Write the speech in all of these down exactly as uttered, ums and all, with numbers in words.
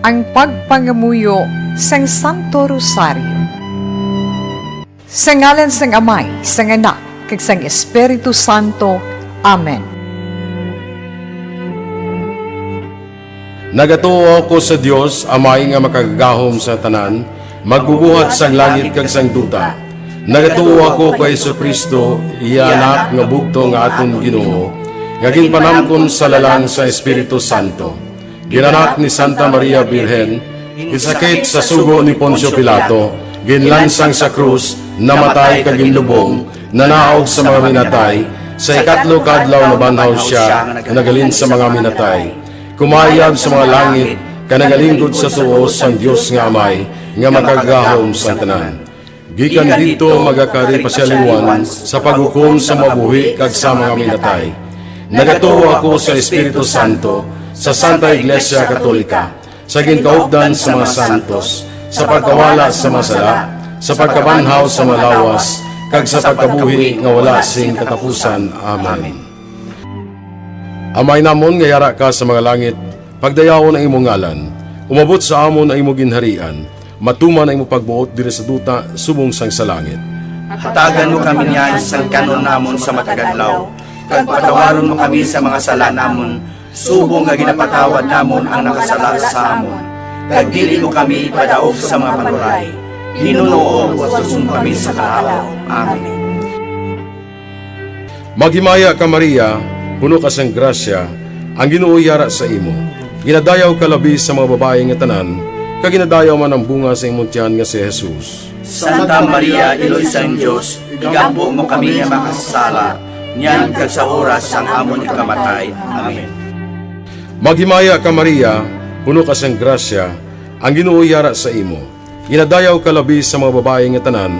Ang pagpangamuyo sang Santo Rosario. Sa ngalan sang Amay, sang Anak, kag sang Espiritu Santo. Amen. Nagatuo ako sa Dios, Amay nga makagagahom sa tanan, magbubuhat sang langit kag sang duta. Nagatuo ako kay Jesu-Cristo, iya Anak nga bugtong nga aton Ginoo, nga ginpanamkon sa lalang sa Espiritu Santo. Ginanak ni Santa Maria Birhen, ginsakit sa sugo ni Poncio Pilato, ginlansang sa krus, namatay kag ginlubong, nanaog sa mga minatay, sa ikatlo ka adlaw nabanhaw sia, naghalin sa mga minatay. Kumayab sa mga langit, kag nagalinggod sa tuo sang Dios nga Amay, nga makagagahom sang tanan. Gikan didto magakari pa sia liwat sa paghukom sa mabuhi kag sa mga minatay. Nagatuo ako sa Espiritu Santo, sa Santa Iglesia Katolika, sa ginkaupdan sa mga santos, sa pagkawala sa mga sala, sa pagkabanhaw sa mga lawas, kag sa pagkabuhi nga wala sing katapusan. Amen. Amay namon nga yara ka sa mga langit, pagdayawon ang imo ngalan. Umabot sa amon ang imo ginharian. Matuman ang imo pagbuot diri sa duta subong sang sa langit. Hatagan mo kami niyan sang kan-on namon sa matag adlaw, kag patawaron mo kami sa mga sala namon, subong nga ginapatawad namon ang nakasala sa amon. Kag dili mo kami ipadaog sa mga panuray. Ginoo, watuson mo kami sa kalapaw. Amen. Maghimaya ka, Maria, puno ka sang grasya, ang Ginoo yara sa imo. Ginadayaw ka labi sa mga babayi nga tanan, kag ginadayaw man ang bunga sa imong tiyan nga si Jesus. Santa Maria, Iloy sang Dios, igampo mo kami nga makasasala, niyan kag sa oras sang amon ikamatay. Amen. Maghimaya ka, Maria, puno ka sang grasya, ang Ginoo yara sa imo. Ginadayaw ka labi sa mga babayi nga tanan,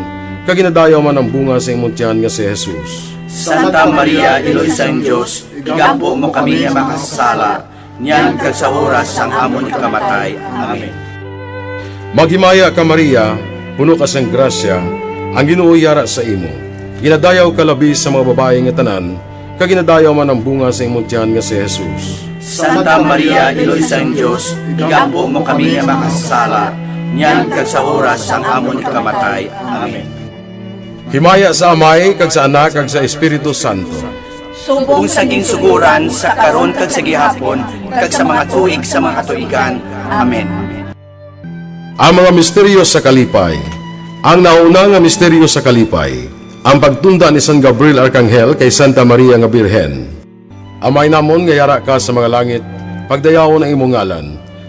kag ginadayaw man ang bunga sa imong tiyan nga si Jesus. Santa Maria, Iloy sang Dios, igampo mo kami nga makasasala, niyan kag sa oras sang amon ikamatay. Amen. Maghimaya ka, Maria, puno ka sang grasya, ang Ginoo yara sa imo. Ginadayaw ka labi sa mga babayi nga tanan, kag ginadayaw man ang bunga sa imong tiyan nga si Jesus. Santa Maria, Iloy sang Dios, igampo mo kami nga makasasala, niyan kag sa oras sang amon ikamatay. Amen. Himaya sa Amay, kag sa Anak, kag sa Espiritu Santo. Subong sa ginsugoran, sa karon, kag sa gihapon, kag sa mga tuig sa mga katuigan. Amen. Ang mga misteryo sa kalipay. Ang nauna nga misteryo sa kalipay, ang pagtunda ni San Gabriel Arkanghel kay Santa Maria nga Birhen. Amay namon nga yara ka sa mga langit, pagdayawon ang imong ngalan.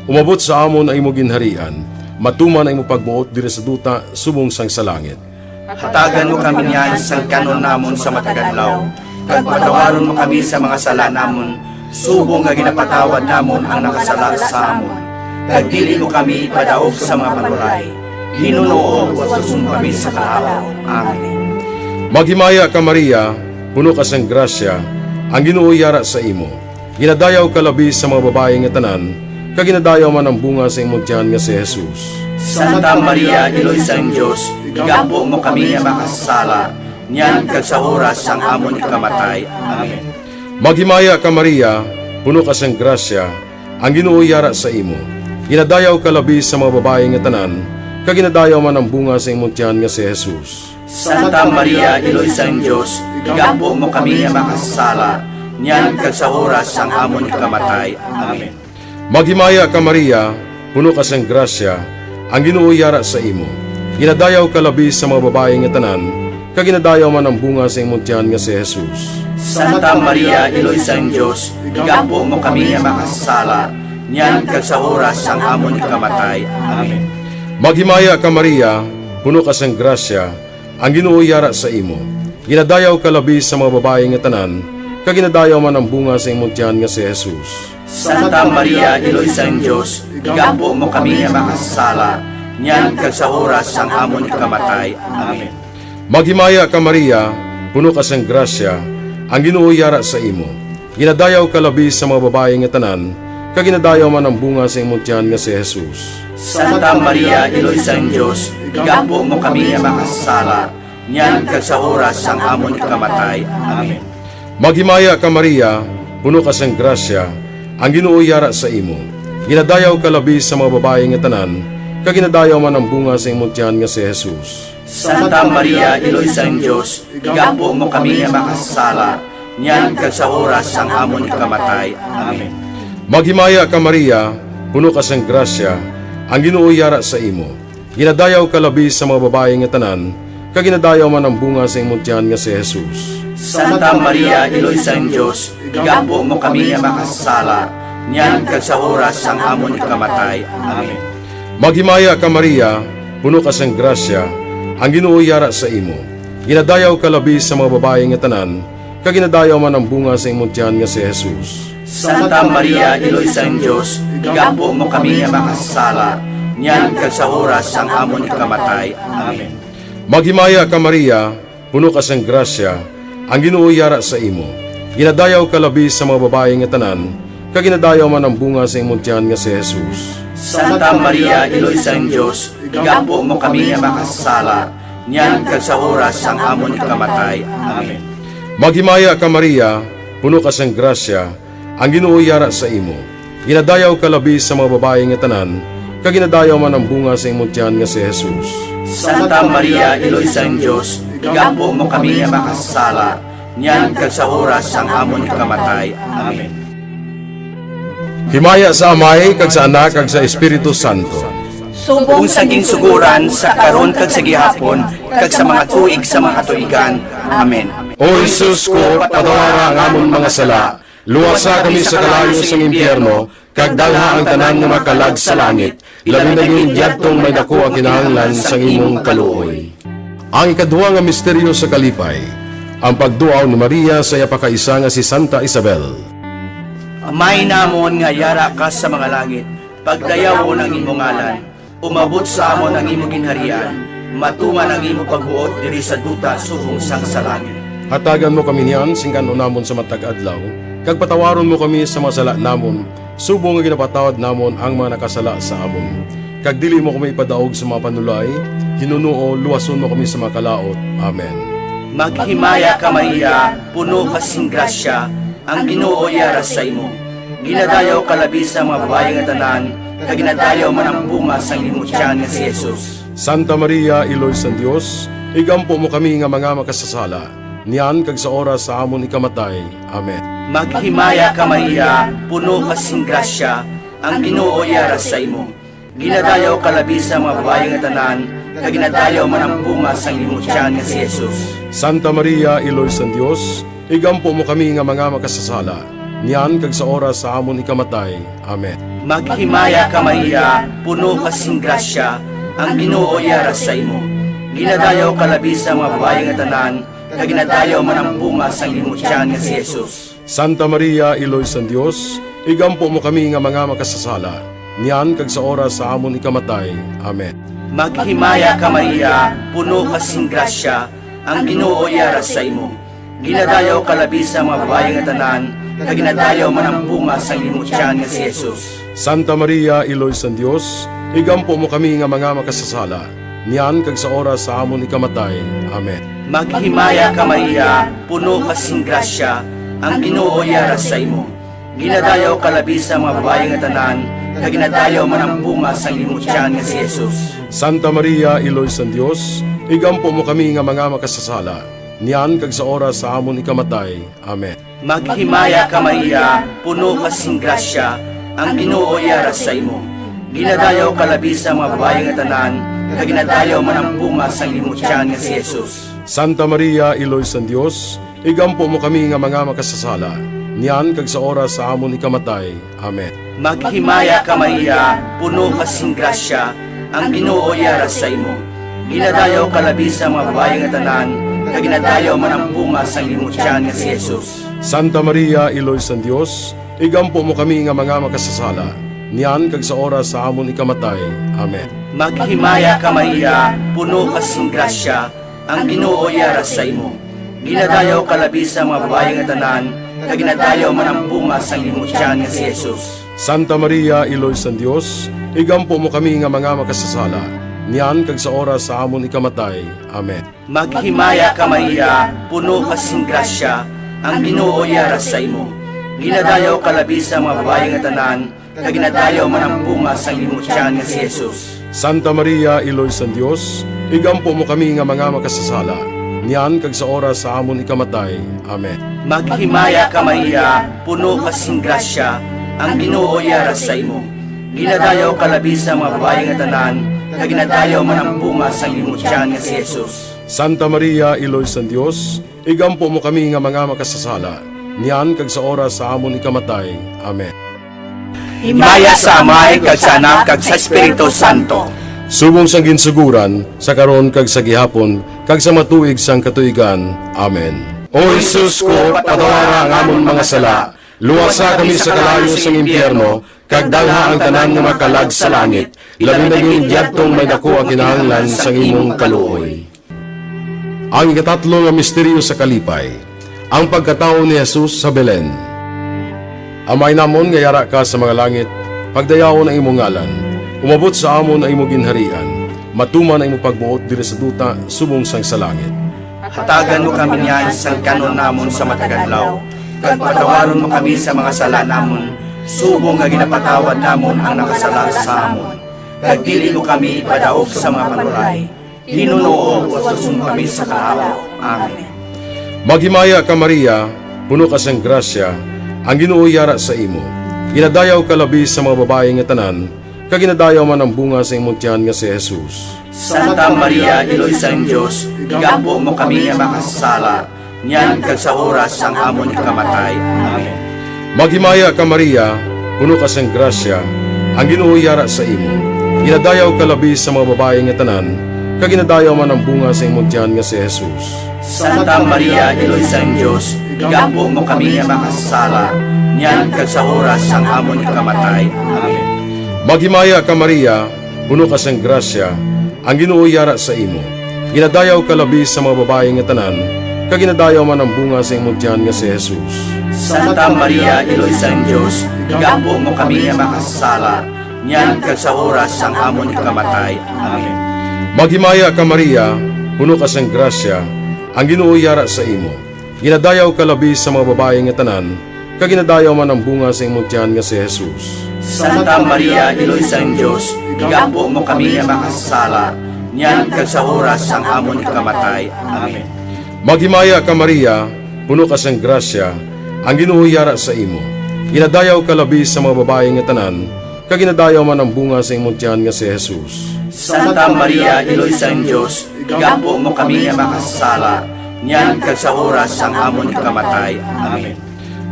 Umabot sa amon ang imong ginharian. Matuman ang imong pagbuot diri sa duta subong sang sa langit. Hatagan mo kami niyan sang kan-on namon sa matag adlaw, kag patawaron mo kami sa mga sala namon, subong nga ginapatawad namon ang nakasala sa amon. Kag dili mo kami ipadaog sa mga panuray. Ginoo, watuson mo kami sa kalapaw. Amen. Maghimaya ka, Maria, puno ka sang grasya, ang Ginoo yara sa imo. Ginadayaw ka labi sa mga babayi nga tanan, kag ginadayaw man ang bunga sa imong tiyan nga si Jesus. Santa Maria, Iloy sang Dios, igampo mo kami nga makasasala, niyan kag sa oras sang amon ikamatay. Amen. Maghimaya ka, Maria, puno ka sang grasya, ang Ginoo yara sa imo. Ginadayaw ka labi sa mga babayi nga tanan, kag ginadayaw man ang bunga sa imong tiyan nga si Jesus. Santa Maria, Iloy sang Dios, igampo mo kami nga makasasala, niyan kag sa oras sang amon ikamatay. Amen. Maghimaya ka, Maria, puno ka sang grasya, ang Ginoo yara sa imo. Ginadayaw ka labi sa mga babayi nga tanan, kag ginadayaw man ang bunga sa imong tiyan nga si Jesus. Santa Maria, Iloy sang Dios, igampo mo kami nga makasasala, niyan kag sa oras sang amon ikamatay. Amen. Maghimaya ka, Maria, puno ka sang grasya, ang Ginoo yara sa imo. Ginadayaw ka labi sa mga babayi nga tanan, kag ginadayaw man ang bunga sa imong tiyan nga si Jesus. Santa Maria, Iloy sang Dios, igampo mo kami nga makasasala, niyan kag sa oras sang amon ikamatay. Amen. Maghimaya ka, Maria, puno ka sang grasya, ang Ginoo yara sa imo. Ginadayaw ka labi sa mga babayi nga tanan, kag ginadayaw man ang bunga sa imong tiyan nga si Jesus. Santa Maria, Iloy sang Dios, igampo mo kami nga makasasala, niyan kag sa oras sang amon ikamatay. Amen. Maghimaya ka, Maria, puno ka sang grasya, ang Ginoo yara sa imo. Ginadayaw ka labi sa mga babayi nga tanan, kag ginadayaw man ang bunga sa imong tiyan nga si Jesus. Santa Maria, Iloy sang Dios, igampo mo kami nga makasasala, niyan kag sa oras sang amon ikamatay. Amen. Maghimaya ka, Maria, puno ka sang grasya, ang Ginoo yara sa imo. Ginadayaw ka labi sa mga babayi nga tanan, kag ginadayaw man ang bunga sa imong tiyan nga si Jesus. Santa Maria, Iloy sang Dios, igampo mo kami nga makasasala, niyan kag sa oras sang amon ikamatay. Amen. Maghimaya ka, Maria, puno ka sang grasya, ang Ginoo yara sa imo. Ginadayaw ka labi sa mga babayi nga tanan, kag ginadayaw man ang bunga sa imong tiyan nga si Jesus. Santa Maria, Iloy sang Dios, igampo mo kami nga makasasala, niyan kag sa oras sang amon ikamatay. Amen. Maghimaya ka, Maria, puno ka sang grasya, ang Ginoo yara sa imo. Ginadayaw ka labi sa mga babayi nga tanan, kag ginadayaw man ang bunga sa imong tiyan nga si Jesus. Santa Maria, Iloy sang Dios, igampo mo kami nga makasasala, niyan kag sa oras sang amon ikamatay. Amen. Maghimaya ka, Maria, puno ka sang grasya, ang Ginoo yara sa imo. Ginadayaw ka labi sa mga babayi nga tanan, kag ginadayaw man ang bunga sa imong tiyan nga si Jesus. Santa Maria, Iloy sang Dios, igampo mo kami nga makasasala, niyan kag sa oras sang amon ikamatay. Amen. Himaya sa Amay, kag sa Anak, kag sa Espiritu Santo. Subong sa ginsugoran, sa karon, kag sa gihapon, kag sa mga tuig sa mga katuigan. Amen. O Jesus ko, patawara ang amon mga sala, luwasa kami sa kalayo sang impyerno, kag dalha ang tanan nga mga kalag sa langit, labi na gid yadtong may daku ang kinahanglan sang imong kaluoy. Ang ikadua nga misteryo sa kalipay, ang pagduaw ni Maria sa iya pakaisa nga si Santa Isabel. Amay namon nga yara ka sa mga langit, pagdayawon ang imo ngalan, umabot sa amon ang imo ginharian, matuman ang imo pagbuot diri sa duta subong sang sa langit. Hatagan mo kami niyan sing kan-on namon sa matag adlaw, kag patawaron mo kami sa mga sala namon, subong nga ginapatawad namon ang mga nakasala sa amon. Kag dili mo kami ipadaog sa mga panulay, hinunoo luwason mo kami sa mga kalaut. Amen. Maghimaya ka, Maria, puno ka sing grasya, ang Ginoo yara sa imo. Ginadayaw ka labi sa mga babayi nga tanan, kag ginadayaw man ang bunga sang imo tiyan nga si Jesus. Santa Maria, Iloy sang Dios, igampo mo kami nga mga makasasala, niyan kag sa oras sa amon ikamatay. Amen. Maghimaya ka, Maria, puno ka sing grasya, ang Ginoo yara sa imo. Ginadayaw ka labi sa mga babayi nga tanan, kag ginadayaw man ang bunga sang imo tiyan nga si Jesus. Santa Maria, Iloy sang Dios, igampo mo kami nga mga makasasala, niyan kag sa oras sa amon ikamatay. Amen. Maghimaya ka, Maria, puno ka sing grasya, ang Ginoo yara sa imo. Ginadayaw ka labi sa mga babayi nga tanan, kag ginadayaw man ang bunga sang imo tiyan nga si Jesus. Santa Maria, Iloy sang Dios, igampo mo kami nga mga makasasala, niyan kag sa oras sa amon ikamatay. Amen. Maghimaya ka, Maria, puno ka sing grasya, ang Ginoo yara sa imo. Ginadayaw ka labi sa mga babayi nga tanan, kag ginadayaw man ang bunga sang imo tiyan nga si Jesus. Santa Maria, Iloy sang Dios, igampo mo kami nga mga makasasala, niyan kag sa oras sa amon ikamatay. Amen. Maghimaya ka, Maria, puno ka sing grasya, ang Ginoo yara sa imo. Ginadayaw ka labi sa mga babayi nga tanan, kag ginadayaw man ang bunga sang imo tiyan nga si Jesus. Santa Maria, Iloy sang Dios, igampo mo kami nga mga makasasala, niyan kag sa oras sa amon ikamatay. Amen. Maghimaya ka, Maria, puno ka sing grasya, ang Ginoo yara sa imo. Ginadayaw ka labi sa mga babayi nga tanan, kag ginadayaw man ang bunga sang imo tiyan nga si Jesus. Santa Maria, Iloy sang Dios, igampo mo kami nga mga makasasala, niyan kag sa oras sa amon ikamatay. Amen. Maghimaya ka, Maria, puno ka sing grasya, ang Ginoo yara sa imo. Ginadayaw ka labi sa mga babayi nga tanan, kag ginadayaw man ang bunga sang imo tiyan nga si Jesus. Santa Maria, Iloy sang Dios, igampo mo kami nga mga makasasala, niyan kag sa oras sa amon ikamatay. Amen. Maghimaya ka, Maria, puno ka sing grasya, ang Ginoo yara sa imo. Ginadayaw ka labi sa mga babayi nga tanan, kag ginadayaw man ang bunga sang imo tiyan nga si Jesus. Santa Maria, Iloy sang Dios, igampo mo kami nga mga makasasala, niyan kag sa oras sa amon ikamatay. Amen. Maghimaya ka, Maria, puno ka sing grasya, ang Ginoo yara sa imo. Ginadayaw ka labi sa mga babayi nga tanan, kag ginadayaw man ang bunga sang imong tiyan nga si Jesus. Santa Maria, Iloy sang Dios, igampo mo kami nga mga makasasala, niyan kag sa oras sa amon ikamatay. Amen. Maghimaya ka, Maria, puno ka sing grasya, ang Ginoo yara sa imo. Ginadayaw ka labi sa mga babayi nga tanan, kag ginadayaw man ang bunga sang imong tiyan nga si Jesus. Santa Maria, Iloy sang Dios, igampo mo kami nga mga makasasala, niyan kag sa oras sa amon ikamatay. Amen. Himaya sa Amay, kag sa Anak, kag sa Espiritu Santo. Subong sang ginsuguran, sa karon kag sa gihapon, kag sa matuig sang katuigan. Amen. O Jesus ko, patawara ang amon mga sala, luwasa kami sa kalayo sang impyerno, kag dalha ang tanan nga makalag sa langit, labi na gid yadtong may daku ang kinahanglan sang imong kaluoy. Ang ikatatlo nga misteryo sa kalipay, ang pagkatawo ni Jesus sa Belen. Amay namon nga yara ka sa mga langit, pagdayawon ang imong ngalan, umabot sa amon ang imong ginharian, matuman ang imong pagbuot diri sa duta subong sang sa langit. Hatagan mo kami niyan sang kan-on namon sa matag adlaw, kag patawaron mo kami sa mga sala namon, subong nga ginapatawad namon ang nakasala sa amon. Kag dili mo kami ipadaog sa mga panuray, Ginoo, wason mo kami sa kaawa. Amen. Maghimaya ka, Maria, puno ka sang grasya, ang Ginoo yara sa imo. Ginadayaw ka labi sa mga babayi nga tanan, kag ginadayaw man ang bunga sa imong tiyan nga si Jesus. Santa Maria, Iloy sang Dios, igampo mo kami nga makasasala, niyan kag sa oras sang amon ikamatay. Amen. Maghimaya ka, Maria, puno ka sang grasya, ang Ginoo yara sa imo. Ginadayaw ka labi sa mga babayi nga tanan, kag ginadayaw man ang bunga sa imong tiyan nga si Jesus. Santa Maria, Iloy sang Dios, igampo mo kami nga makasasala, niyan kag sa oras sang amon ikamatay. Amen. Maghimaya ka, Maria, puno ka sang grasya, ang Ginoo yara sa imo. Ginadayaw ka labi sa mga babayi nga tanan, kag ginadayaw man ang bunga sa imong tiyan nga si Jesus. Santa Maria, Iloy sang Dios, igampo mo kami nga makasasala, niyan kag sa oras sang amon ikamatay. Amen. Maghimaya ka, Maria, puno ka sang grasya, ang Ginoo yara sa imo. Ginadayaw ka labi sa mga babayi nga tanan, kag ginadayaw man ang bunga sa imong tiyan nga si Jesus. Santa Maria, Iloy sang Dios, igampo mo kami nga makasasala, niyan kag sa oras sang amon ikamatay. Amen. Maghimaya ka, Maria, puno ka sang grasya, ang Ginoo yara sa imo. Ginadayaw ka labi sa mga babayi nga tanan, kag ginadayaw man ang bunga sa imong tiyan nga si Jesus. Santa Maria, Iloy sang Dios, igampo mo kami nga makasasala, niyan kag sa oras sang amon ikamatay. Amen.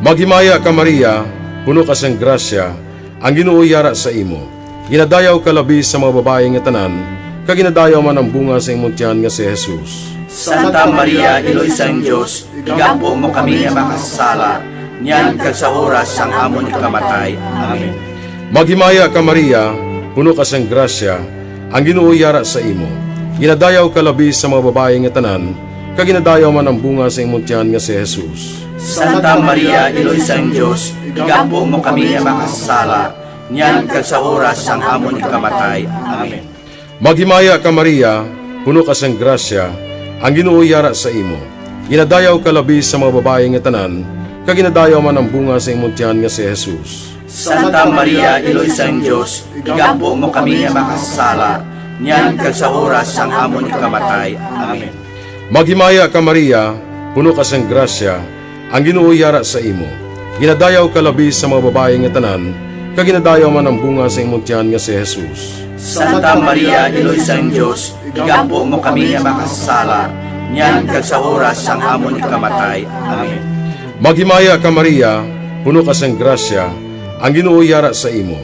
Maghimaya ka, Maria, puno ka sang grasya, ang Ginoo yara sa imo. Ginadayaw ka labi sa mga babayi nga tanan, kag ginadayaw man ang bunga sa imong tiyan nga si Jesus. Santa Maria, Iloy sang Dios, igampo mo kami nga makasasala, niyan kag sa oras sang amon ikamatay. Amen. Maghimaya ka, Maria, puno ka sang grasya, ang Ginoo yara sa imo. Ginadayaw ka labi sa mga babayi nga tanan, kag ginadayaw man ang bunga sa imong tiyan nga si Jesus. Santa Maria, Iloy sang Dios, igampo mo kami nga makasasala, niyan kag sa oras sang amon ikamatay. Amen. Maghimaya ka, Maria, puno ka sang grasya, ang Ginoo yara sa imo. Ginadayaw ka labi sa mga babayi nga tanan, kag ginadayaw man ang bunga sa imong tiyan nga si Jesus. Santa Maria, Iloy sang Dios, igampo mo kami nga makasasala, niyan kag sa oras sang amon ikamatay. Amen. Maghimaya ka, Maria, puno ka sang grasya, ang Ginoo yara sa imo. Ginadayaw ka labi sa mga babayi nga tanan, kag ginadayaw man ang bunga sa imong tiyan nga si Jesus. Santa Maria, Iloy sang Dios, igampo mo kami nga makasasala, niyan kag sa oras sang amon ikamatay. Amen. Maghimaya ka, Maria, puno ka sang grasya, ang Ginoo yara sa imo.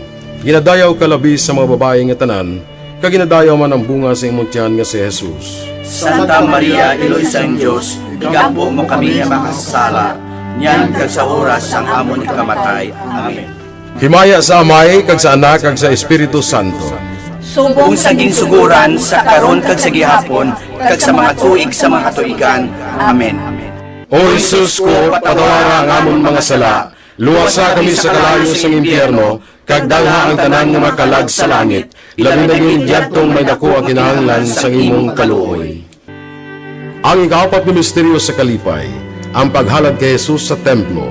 Ginadayaw ka labi sa mga babayi nga tanan, kag ginadayaw man ang bunga sa imong tiyan nga si Jesus. Santa Maria, Iloy sang Dios, igampo mo kami nga makasasala, niyan kag sa oras sang amon ikamatay. Amen. Himaya sa Amay, kag sa Anak, kag sa Espiritu Santo. Subong sa ginsuguran, sa karon, kag sa gihapon, kag sa mga tuig sa mga katuigan. Amen. O Jesus ko, patawara ang amon mga sala, luwasa kami sa kalayo sang impyerno, kag dalha ang tanan nga makalag sa langit, labi na gid yadtong may daku ang kinahanglan sang imong kaluoy. Ang ikaapat nga misteryo sa kalipay, ang paghalad kay Jesus sa templo.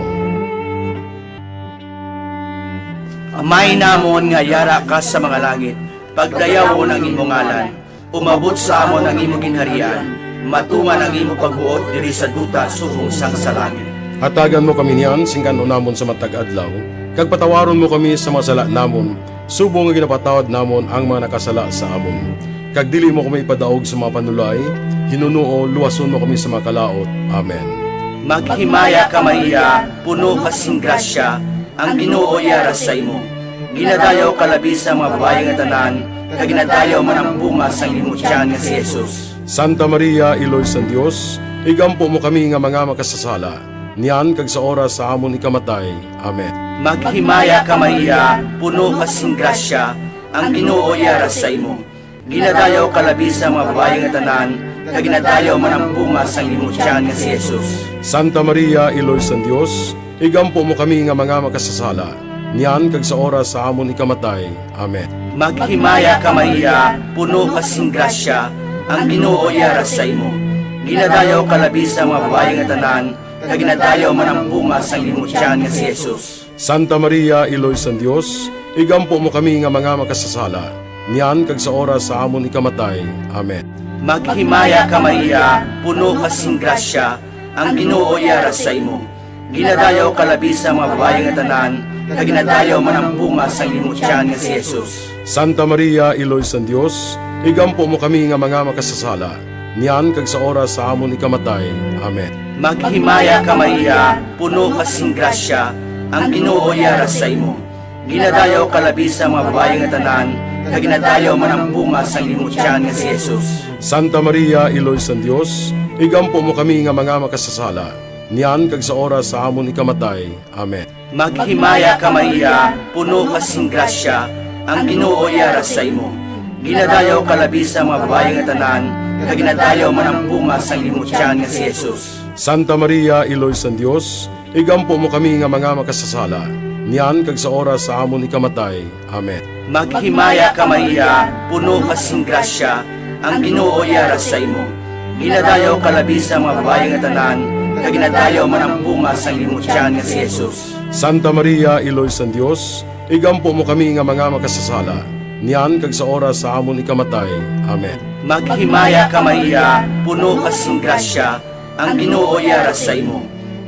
Amay namon nga yara ka sa mga langit, pagdayawon ang imo ngalan. Umabot sa amon ang imo ginharian. Matuman ang imo pagbuot diri sa duta subong sang sa langit. Hatagan mo kami niyan sing kan-on namon sa matag adlaw, kag patawaron mo kami sa mga sala namon, subong nga ginapatawad namon ang mga nakasala sa amon. Kag dili mo kami ipadaog sa mga panulay, hinunoo luwason mo kami sa mga kalaut. Amen. Maghimaya ka, Maria, puno ka sing grasya, ang Ginoo yara sa imo. Ginadayaw ka labi sa mga babayi nga tanan, kag ginadayaw man ang bunga sang imo tiyan nga si Jesus. Santa Maria, Iloy sang Dios, igampo mo kami nga mga makasasala, niyan kag sa oras sa amon ikamatay. Amen. Maghimaya ka, Maria, puno ka sing grasya, ang Ginoo yara sa imo. Ginadayaw ka labi sa mga babayi nga tanan, kag ginadayaw man ang bunga sang imo tiyan nga si Jesus. Santa Maria, Iloy sang Dios, igampo mo kami nga mga makasasala, niyan kag sa oras sa amon ikamatay. Amen. Maghimaya ka, Maria, puno ka sing grasya, ang Ginoo yara sa imo. Ginadayaw ka labi sa mga babayi nga tanan, kag ginadayaw man ang bunga sang imo tiyan nga si Jesus. Santa Maria, Iloy sang Dios, igampo mo kami nga mga makasasala, niyan kag sa oras sa amon ikamatay. Amen. Maghimaya ka, Maria, puno ka sing grasya, ang Ginoo yara sa imo. Ginadayaw ka labi sa mga babayi nga tanan, kag ginadayaw man ang bunga sang imo tiyan nga si Jesus. Santa Maria, Iloy sang Dios, igampo mo kami nga mga makasasala, niyan kag sa oras sa amon ikamatay. Amen. Maghimaya ka, Maria, puno ka sing grasya, ang Ginoo yara sa imo. Ginadayaw ka labi sa mga babayi nga tanan, kag ginadayaw man ang bunga sang imo tiyan nga si Jesus. Santa Maria, Iloy sang Dios, igampo mo kami nga mga makasasala, niyan kag sa oras sa amon ikamatay. Amen. Maghimaya ka, Maria, puno ka sing grasya, ang Ginoo yara sa imo. Ginadayaw ka labi sa mga babayi nga tanan, kag ginadayaw man ang bunga sang imo tiyan nga si Jesus. Santa Maria, Iloy sang Dios, igampo mo kami nga mga makasasala, niyan kag sa oras sa amon ikamatay. Amen. Maghimaya ka, Maria, puno ka sing grasya, ang Ginoo yara sa imo. Ginadayaw ka labi sa mga babayi nga tanan, kag ginadayaw man ang bunga sang imo tiyan nga si Jesus. Santa Maria, Iloy sang Dios, igampo mo kami nga mga makasasala, niyan kag sa oras sa amon ikamatay. Amen. Maghimaya ka, Maria, puno ka sing grasya, ang Ginoo yara sa imo.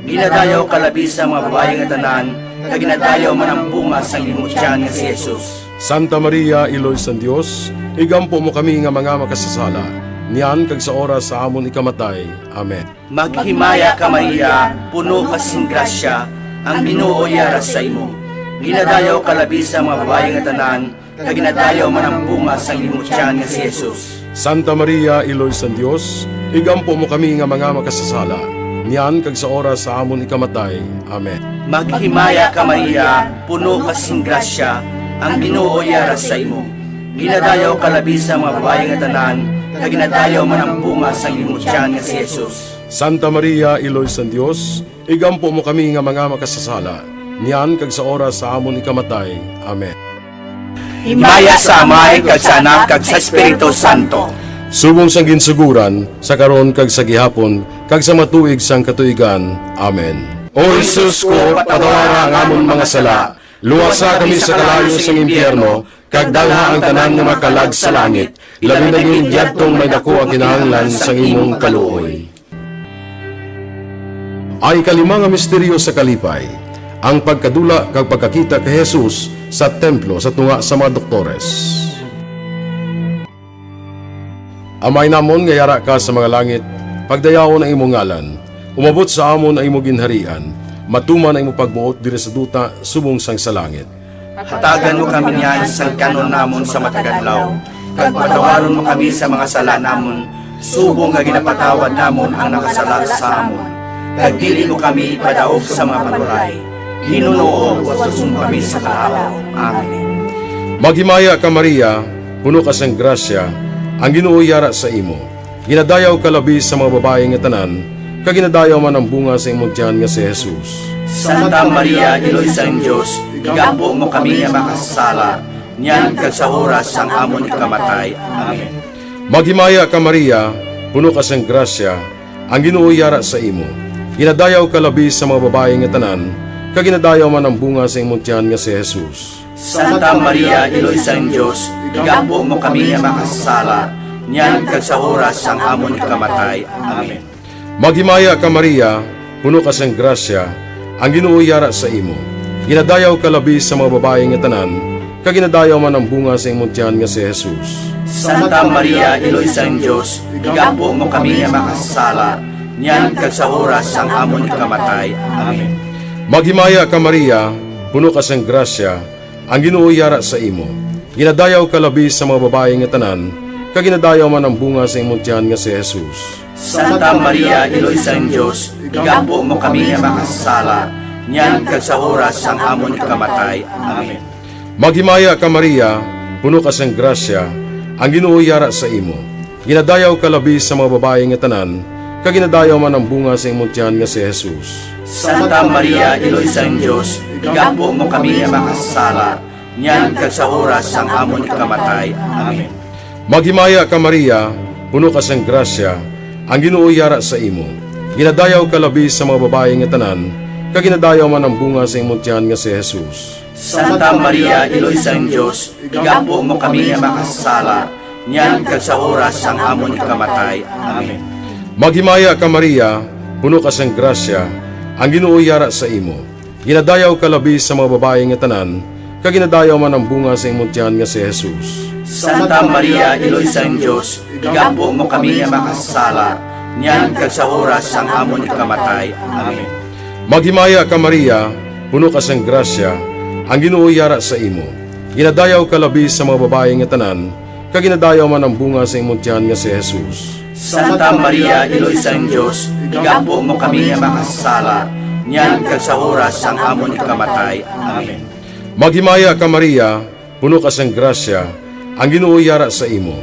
Ginadayaw ka labi sa mga babayi nga tanan, kag ginadayaw man ang bunga sang imo tiyan nga si Jesus. Santa Maria, Iloy sang Dios, igampo mo kami nga mga makasasala, niyan kag sa oras sa amon ikamatay. Amen. Maghimaya ka, Maria, puno ka sing grasya, ang Ginoo yara sa imo. Ginadayaw ka labi sa mga babayi nga tanan, kag ginadayaw man ang bunga sang imo tiyan nga si Jesus. Santa Maria, Iloy sang Dios, igampo mo kami nga mga makasasala, niyan kag sa oras sa amon ikamatay. Amen. Maghimaya ka, Maria, puno ka sing grasya, ang Ginoo yara sa imo. Ginadayaw ka labi sa mga babayi nga tanan, kag ginadayaw man ang bunga sang imo tiyan nga si Jesus. Santa Maria, Iloy sang Dios, igampo mo kami nga mga makasasala, niyan kag sa oras sa amon ikamatay. Amen. Himaya sa Amay, kag sa Anak, kag sa Espiritu Santo. Subong sang ginsuguran, sa karon kag sa gihapon, kag sa mga tuig sang katuigan. Amen. O Jesus ko, patawara ang amon mga sala, luwasa kami sa kalayo sang impyerno, kag dalha ang tanan nga mga kalag sa langit, labi na gid yadtong may daku ang kinahanglan sang imong kaluoy. Ang ikalima nga misteryo sa kalipay, ang pagkadula kag pagkakita kay Jesus sa templo sa tunga sa mga doktores. Amay namon nga yara ka sa mga langit, pagdayawon ang imong ngalan. Umabot sa amon ang imong ginharian. Matuman ang imong pagbuot diri sa duta subong sang sa langit. Hatagan mo kami niyan sang kan-on namon sa matag adlaw, kag patawaron mo kami sa mga sala namon, subong nga ginapatawad namon ang nakasala sa amon. Kag dili mo kami ipadaog sa mga panulay, hinunoo luwason mo kami sa kalaut. Amen. Maghimaya ka, Maria, puno ka sang grasya, ang Ginoo yara sa imo. Ginadayaw ka labi sa mga babayi nga tanan, kag ginadayaw man ang bunga sa imong tiyan nga si Jesus. Santa Maria, Iloy sang Dios, igampo mo kami nga makasasala, niyan kag sa oras sang amon ikamatay. Amen. Maghimaya ka, Maria, puno ka sang grasya, ang Ginoo yara sa imo. Ginadayaw ka labi sa mga babayi nga tanan, kag ginadayaw man ang bunga sa imong tiyan nga si Jesus. Santa Maria, Iloy sang Dios, igampo mo kami nga makasasala, niyan kag sa oras sang amon ikamatay. Amen. Maghimaya ka, Maria, puno ka sang grasya, ang Ginoo yara sa imo. Ginadayaw ka labi sa mga babayi nga tanan, kag ginadayaw man ang bunga sa imong tiyan nga si Jesus. Santa Maria, Iloy sang Dios, igampo mo kami nga makasasala, niyan kag sa oras sang amon ikamatay. Amen. Maghimaya ka, Maria, puno ka sang grasya, ang Ginoo yara sa imo. Ginadayaw ka labi sa mga babayi nga tanan, kag ginadayaw man ang bunga sa imong tiyan nga si Jesus. Santa Maria, Iloy sang Dios, igampo mo kami nga makasasala, niyan kag sa oras sang amon ikamatay. Amen. Maghimaya ka, Maria, puno ka sang grasya, ang Ginoo yara sa imo. Ginadayaw ka labi sa mga babayi nga tanan, kag ginadayaw man ang bunga sa imong tiyan nga si Jesus. Santa Maria, Iloy sang Dios, igampo mo kami nga makasasala, niyan kag sa oras sang amon ikamatay. Amen. Maghimaya ka, Maria, puno ka sang grasya, ang Ginoo yara sa imo. Ginadayaw ka labi sa mga babayi nga tanan, kag ginadayaw man ang bunga sa imong tiyan nga si Jesus. Santa Maria, Iloy sang Dios, igampo mo kami nga makasasala, niyan kag sa oras sang amon ikamatay. Amen. Maghimaya ka, Maria, puno ka sang grasya, ang Ginoo yara sa imo. Ginadayaw ka labi sa mga babayi nga tanan, kag ginadayaw man ang bunga sa imong tiyan nga si Jesus. Santa Maria, Iloy sang Dios, igampo mo kami nga makasasala, niyan kag sa oras sang amon ikamatay. Amen. Maghimaya ka, Maria, puno ka sang grasya, ang Ginoo yara sa imo. Ginadayaw ka labi sa mga babayi nga tanan, kag ginadayaw man ang bunga sa imong tiyan nga si Jesus. Santa Maria, Iloy sang Dios, igampo mo kami nga makasasala, niyan kag sa oras sang amon ikamatay. Amen. Maghimaya ka, Maria, puno ka sang grasya, ang Ginoo yara sa imo.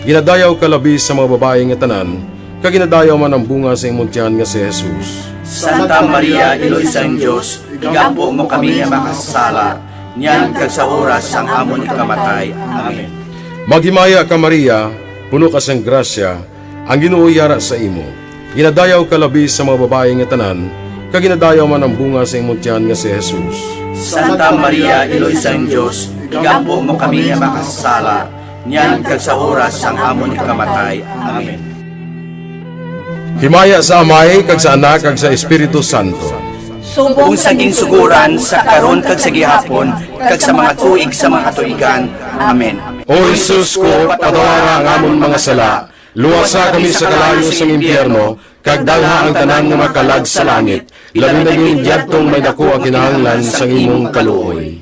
Ginadayaw ka labi sa mga babayi nga tanan, kag ginadayaw man ang bunga sa imong tiyan nga si Jesus. Santa Maria, Iloy sang Dios, igampo mo kami nga makasasala, niyan kag sa oras sang amon ikamatay. Amen. Maghimaya ka, Maria, puno ka sang grasya, ang Ginoo yara sa imo. Ginadayaw ka labi sa mga babayi nga tanan, kag ginadayaw man ang bunga sa imong tiyan nga si Jesus. Santa Maria, Iloy sang Dios, igampo mo kami nga makasasala, niyan kag sa oras sang amon ikamatay. Amen. Himaya sa Amay, kag sa Anak, kag sa Espiritu Santo. Subong sa ginsugoran, sa karon, kag sa gihapon, kag sa mga tuig sa mga katuigan. Amen. O Jesus ko, patawara ang amon mga sala, luwasa kami sa kalayo sang impyerno, kag dalha ang tanan nga makalag sa langit, labi na gid yadtong may daku ang kinahanglan sang imong kaluoy.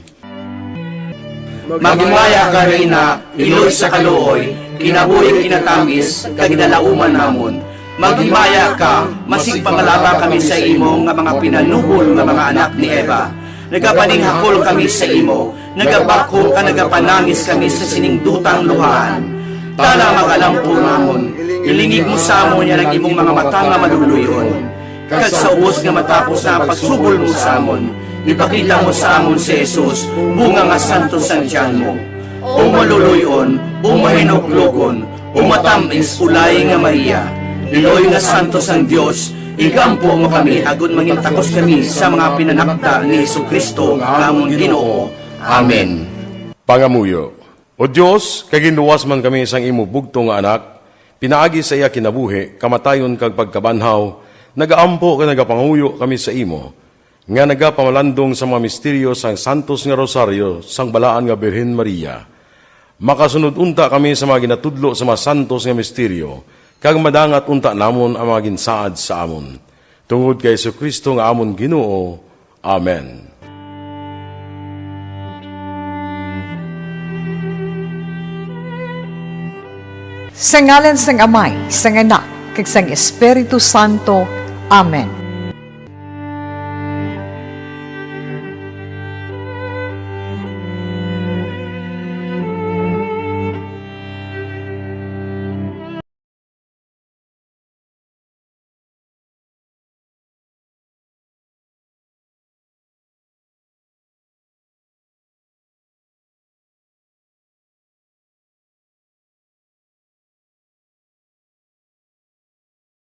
Maghimaya ka, Reyna, iloy sa kaluoy, kinabuhi kinatamis, kag ginalauman namon. Maghimaya ka, masigpangalaba kami sa imo nga mga pinalubol nga mga anak ni Eva. Nagapaninghakol kami sa imo, nagabakho kag nagapanangis kami sa sining dutang luhaan. Tana, mag-alampo namon, ilingig mo sa amon yan ang imong mga mata nga maluluy-on. Kag sa ubos nga matapos na ang pagsubol mo sa amon, ipakita mo sa amon si Jesus, bunga nga santo sang tiyan mo. O maluluy-on, o mahinuklogon, o matamis, ulay nga Maria, iloy nga santo sang Dios, igampo mo kami agod mangin takos kami sa mga pinanakda ni Jesu-Cristo nga amon Ginoo. Amen. Pangamuyo. O Dios, kay ginluwas man kami sang imo bugtong nga Anak, pinaagi sa iya kinabuhi, kamatayon, kag pagkabanhaw, nagaampo kag nagapangamuyo kami sa imo, nga nagapamalandong sa mga misteryo sang santos nga rosaryo sang Balaan nga Birhen Maria. Makasunod unta kami sa mga ginatudlo sa mga santos nga misteryo, kag madangat unta namon ang mga ginsaad sa amon. Tungod kay Jesu-Cristo nga amon Ginoo. Amen. Sa ngalan sang Amay, sang Anak, kag sang Espiritu Santo. Amen.